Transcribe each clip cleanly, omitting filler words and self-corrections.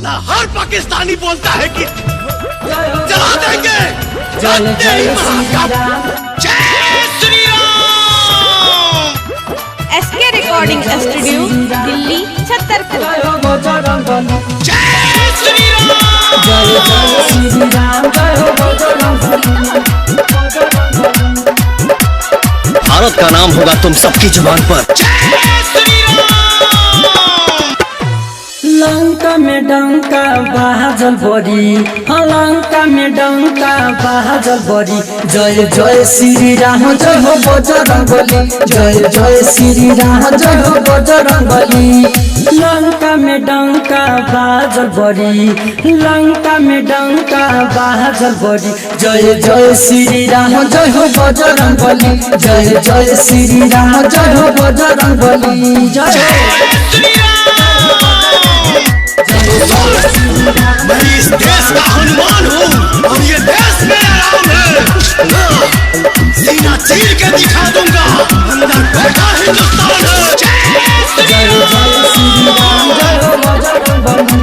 हर पाकिस्तानी बोलता है कि जला देंगे। जय जय श्री राम। जय Shri Ram. SK recording studio Delhi Chhatarpur. जय हो बजरंगबली। जय श्री राम। जय जय श्री राम। जय हो बजरंगबली। भारत का नाम होगा तुम सबकी जुबान पर। जय श्री राम। लंका में डंका बाजल बड़ी, हाँ लंका में डंका बाजल बड़ी। जय जय श्री राम जय हो बजरंगबली। जय जय श्री राम जय हो बजरंगबली। लंका में डंका बाजल बड़ी, लंका में डंका बाजल बड़ी। जय जय श्री राम जय हो बजरंगबली। जय जय श्री राम जय हो बजरंगबली। जय हो। श्री राम। मैं इस देश का हनुमान हूँ और ये देश मेरा राम है। सीना चीर के दिखा दूंगा, अंदर बैठा हिंदुस्तान है। जय श्री जय जय श्री राम जय हो बजरंगबली।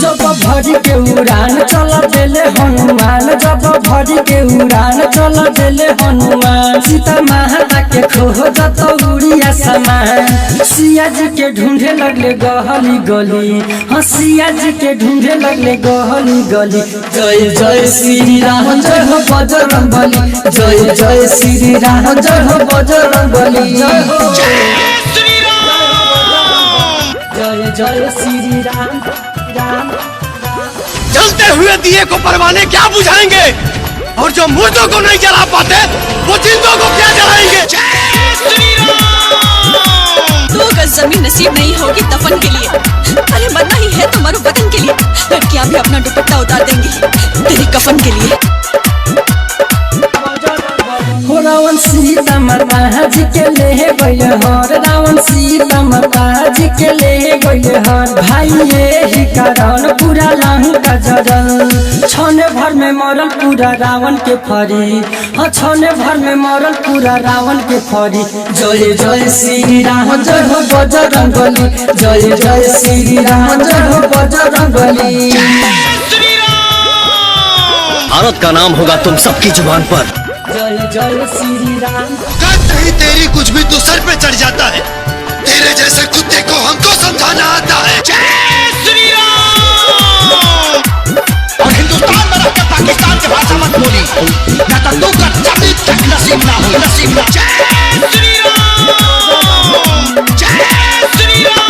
जब भरी के उड़ान चल देले हनुमान, जब भरी के उड़ान चल देले हनुमान। सीता माता के खोजत उड़िया समान, सिया जी के ढूंढे लगले गहली गली। हाँ सिया जी के ढूंढे लगले गहली गली। जय जय श्री राम जय हो बजरंगबली। जय जय श्री राम जय हो बजरंगबली। जय हो। श्री राम। जय जय श्री राम राम। जलते हुए दिए को परवाने क्या बुझाएंगे, और जो मुर्दों को नहीं जला पाते वो जिंदों को क्या जलाएंगे। जय श्री राम। दो गज जमीन नसीब नहीं होगी दफन के लिए। अरे मरना ही है तो मरो वतन के लिए। लड़कियां भी अपना दुपट्टा उतार देंगी तेरे कफन के लिए। हो रावण सीता माता जी के ले गइल हर, रावण सीता माता जी के ले गइल हर। भाई यही कारण पूरा लंका जरल, छने भर में मरल पूरा रावण के फरी। हाँ छने भर में मरल पूरा रावण के फरी। जय जय श्री राम जय हो बजरंगबली। जय जय श्री राम जय हो बजरंगबली। श्री राम। भारत का नाम होगा तुम सबकी जुबान पर। जय जय श्री राम। औकात नहीं तेरी कुछ भी तो सर पे चढ़ जाता है, तेरे जैसे कुत्ते को हमको समझाना आता है। जय श्री राम। और हिंदुस्तान में रहकर पाकिस्तान की भाषा मत बोली, न तो तू का कभी तक नसीब ना हो, नसीब ना। जय श्री राम। जय श्री राम।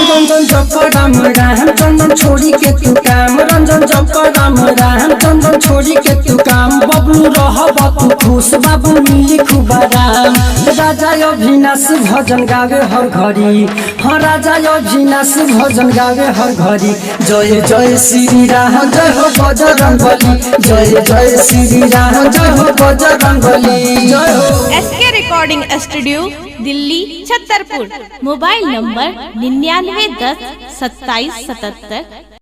रंजन जप राम राम चंदन छोड़ी के तू काम, रंजन जप राम राम चंदन छोड़ी के तू काम। बबलू रह तू खुश बाबू मिली खूब आराम। राजा अभिनाश भजन गावे हर घड़ी, हाँ राजा अभिनाश भजन गावे हर घड़ी। जय जय श्री राम जय हो बजरंगबली। जय जय श्री राम जय हो बजरंगबली। जय हो। SK recording studio Delhi Chhatarpur. Mobile number 99 10 27 77।